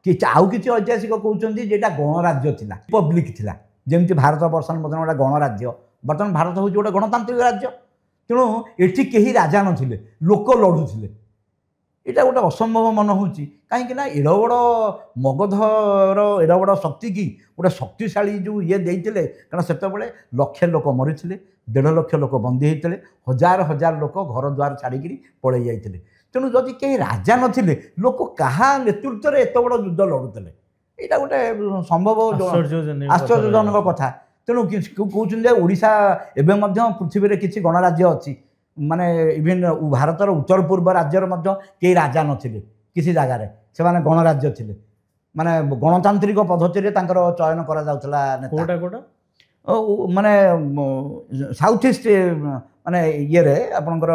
କିଛି ଆଉ କିଛି ଐତିହାସିକ କହୁଛନ୍ତି ଯେ ଏଇଟା ଗଣରାଜ୍ୟ ଥିଲା, ରିପବ୍ଲିକ୍ ଥିଲା। ଯେମିତି ଭାରତ ବର୍ଷ ବର୍ତ୍ତମାନ ଗୋଟେ ଗଣରାଜ୍ୟ, ବର୍ତ୍ତମାନ ଭାରତ ହେଉଛି ଗୋଟେ ଗଣତାନ୍ତ୍ରିକ ରାଜ୍ୟ। ତେଣୁ ଏଠି କେହି ରାଜା ନଥିଲେ, ଲୋକ ଲଢ଼ୁଥିଲେ। ଏଇଟା ଗୋଟେ ଅସମ୍ଭବ ମନେ ହେଉଛି, କାହିଁକି ନା ଏଡ଼ ବଡ଼ ମଗଧର ଏଡ଼ ବଡ଼ ଶକ୍ତି କି ଗୋଟେ ଶକ୍ତିଶାଳୀ ଯେଉଁ ଇଏ ଦେଇଥିଲେ। କାରଣ ସେତେବେଳେ ଲକ୍ଷେ ଲୋକ ମରିଥିଲେ, 1.5 ଲକ୍ଷ ଲୋକ ବନ୍ଦୀ ହେଇଥିଲେ, ହଜାର ହଜାର ଲୋକ ଘର ଦ୍ୱାର ଛାଡ଼ିକିରି ପଳେଇ ଯାଇଥିଲେ। ତେଣୁ ଯଦି କେହି ରାଜା ନଥିଲେ, ଲୋକ କାହା ନେତୃତ୍ୱରେ ଏତେ ବଡ଼ ଯୁଦ୍ଧ ଲଢ଼ୁଥିଲେ? ଏଇଟା ଗୋଟେ ସମ୍ଭବ ଆଶ୍ଚର୍ଯ୍ୟଜନକ କଥା। ଆଶ୍ଚର୍ଯ୍ୟଜନକ କଥା। ତେଣୁ କହୁଛନ୍ତି ଯେ ଓଡ଼ିଶା, ଏବେ ମଧ୍ୟ ପୃଥିବୀରେ କିଛି ଗଣରାଜ୍ୟ ଅଛି, ମାନେ ଇଭିନ୍ ଭାରତର ଉତ୍ତର ପୂର୍ବ ରାଜ୍ୟରେ ମଧ୍ୟ କେହି ରାଜା ନଥିଲେ, କିଛି ଜାଗାରେ ସେମାନେ ଗଣରାଜ୍ୟ ଥିଲେ, ମାନେ ଗଣତାନ୍ତ୍ରିକ ପଦ୍ଧତିରେ ତାଙ୍କର ଚୟନ କରାଯାଉଥିଲା ନେତା। କୋଉଟା କୋଉଟା? ମାନେ ସାଉଥ ଇଷ୍ଟ, ମାନେ ଇଏରେ ଆପଣଙ୍କର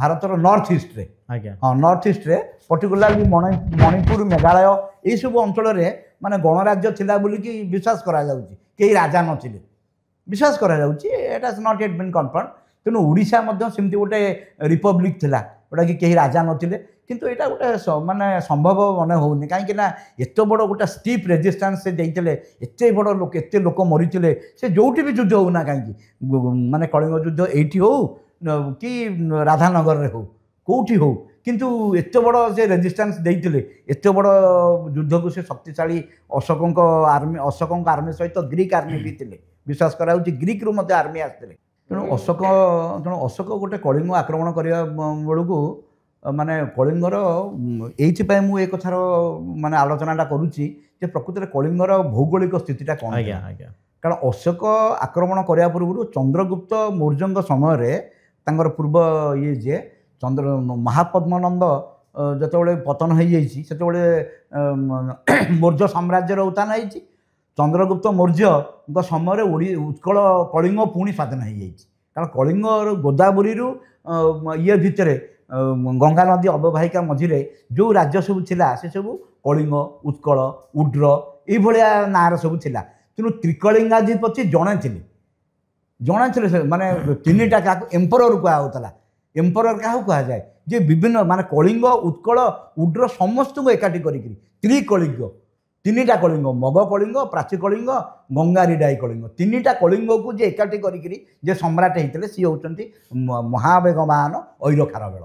ଭାରତର ନର୍ଥ ଇଷ୍ଟରେ। ହଁ, ନର୍ଥ ଇଷ୍ଟରେ, ପର୍ଟିକୁଲାରଲି ମଣିପୁର, ମେଘାଳୟ, ଏଇସବୁ ଅଞ୍ଚଳରେ ମାନେ ଗଣରାଜ୍ୟ ଥିଲା ବୋଲିକି ବିଶ୍ୱାସ କରାଯାଉଛି। କେହି ରାଜା ନଥିଲେ ବିଶ୍ୱାସ କରାଯାଉଛି। ଏଇଟା not yet been confirm. ତେଣୁ ଓଡ଼ିଶା ମଧ୍ୟ ସେମିତି ଗୋଟେ ରିପବ୍ଲିକ୍ ଥିଲା, ଯେଉଁଟାକି କେହି ରାଜା ନଥିଲେ। କିନ୍ତୁ ଏଇଟା ଗୋଟେ ମାନେ ସମ୍ଭବ ମନେ ହେଉନି, କାହିଁକି ନା ଏତେ ବଡ଼ ଗୋଟେ ଷ୍ଟିଫ୍ ରେଜିଷ୍ଟାନ୍ସ ସେ ଦେଇଥିଲେ, ଏତେ ବଡ଼ ଲୋକ, ଏତେ ଲୋକ ମରିଥିଲେ। ସେ ଯେଉଁଠି ବି ଯୁଦ୍ଧ ହେଉନା କାହିଁକି, ମାନେ କଳିଙ୍ଗ ଯୁଦ୍ଧ ଏଇଠି ହେଉ କି ରାଧାନଗରରେ ହେଉ, କେଉଁଠି ହେଉ, କିନ୍ତୁ ଏତେ ବଡ଼ ସେ ରେଜିଷ୍ଟାନ୍ସ ଦେଇଥିଲେ, ଏତେ ବଡ଼ ଯୁଦ୍ଧକୁ ସେ ଶକ୍ତିଶାଳୀ ଅଶୋକଙ୍କ ଆର୍ମି ସହିତ ଗ୍ରୀକ୍ ଆର୍ମି ବି ଥିଲେ। ବିଶ୍ୱାସ କରାଯାଉଛି ଗ୍ରୀକ୍ରୁ ମଧ୍ୟ ଆର୍ମି ଆସିଥିଲେ। ତେଣୁ ଅଶୋକ ଗୋଟେ କଳିଙ୍ଗ ଆକ୍ରମଣ କରିବା ବେଳକୁ ମାନେ କଳିଙ୍ଗର ଏଇଥିପାଇଁ ମୁଁ ଏ କଥାର ମାନେ ଆଲୋଚନାଟା କରୁଛି ଯେ ପ୍ରକୃତରେ କଳିଙ୍ଗର ଭୌଗୋଳିକ ସ୍ଥିତିଟା କ'ଣ ଥିଲା। ଆଜ୍ଞା କାରଣ ଅଶୋକ ଆକ୍ରମଣ କରିବା ପୂର୍ବରୁ ଚନ୍ଦ୍ରଗୁପ୍ତ ମୌର୍ଯ୍ୟଙ୍କ ସମୟରେ ତାଙ୍କର ପୂର୍ବ ଇଏ ଯିଏ ଚନ୍ଦ୍ର ମହାପଦ୍ମନନ୍ଦ ଯେତେବେଳେ ପତନ ହେଇଯାଇଛି, ସେତେବେଳେ ମୌର୍ଯ୍ୟ ସାମ୍ରାଜ୍ୟର ଉତ୍ଥାନ ହେଇଛି। ଚନ୍ଦ୍ରଗୁପ୍ତ ମୌର୍ଯ୍ୟଙ୍କ ସମୟରେ ଉତ୍କଳ କଳିଙ୍ଗ ପୁଣି ସ୍ୱାଧୀନ ହେଇଯାଇଛି। କାରଣ କଳିଙ୍ଗର ଗୋଦାବରୀରୁ ଇଏ ଭିତରେ ଗଙ୍ଗା ନଦୀ ଅବବାହିକା ମଝିରେ ଯେଉଁ ରାଜ୍ୟ ସବୁ ଥିଲା, ସେ ସବୁ କଳିଙ୍ଗ, ଉତ୍କଳ, ଉଡ୍ର ଏଇଭଳିଆ ନାଁର ସବୁ ଥିଲା। ତେଣୁ ତ୍ରିକଳିଙ୍ଗାଧିପତି ଜଣେ ଥିଲେ, ଜଣେ ଥିଲେ ସେ, ମାନେ ତିନିଟା କାହାକୁ ଏମ୍ପରର କୁହାହେଉଥିଲା। ଏମ୍ପରର କାହାକୁ କୁହାଯାଏ? ଯେ ବିଭିନ୍ନ ମାନେ କଳିଙ୍ଗ, ଉତ୍କଳ, ଉଡ୍ର ସମସ୍ତଙ୍କୁ ଏକାଠି କରିକିରି ତ୍ରିକଳିଙ୍ଗ, ତିନିଟା କଳିଙ୍ଗ, ମଗ କଳିଙ୍ଗ, ପ୍ରାଚୀ କଳିଙ୍ଗ, ଗଙ୍ଗାରିଡାଇ କଳିଙ୍ଗ, ତିନିଟା କଳିଙ୍ଗକୁ ଯେ ଏକାଠି କରିକିରି ଯେ ସମ୍ରାଟ ହେଇଥିଲେ, ସିଏ ହେଉଛନ୍ତି ମହାବେଗବାନ ଐର ଖାରବେଳ।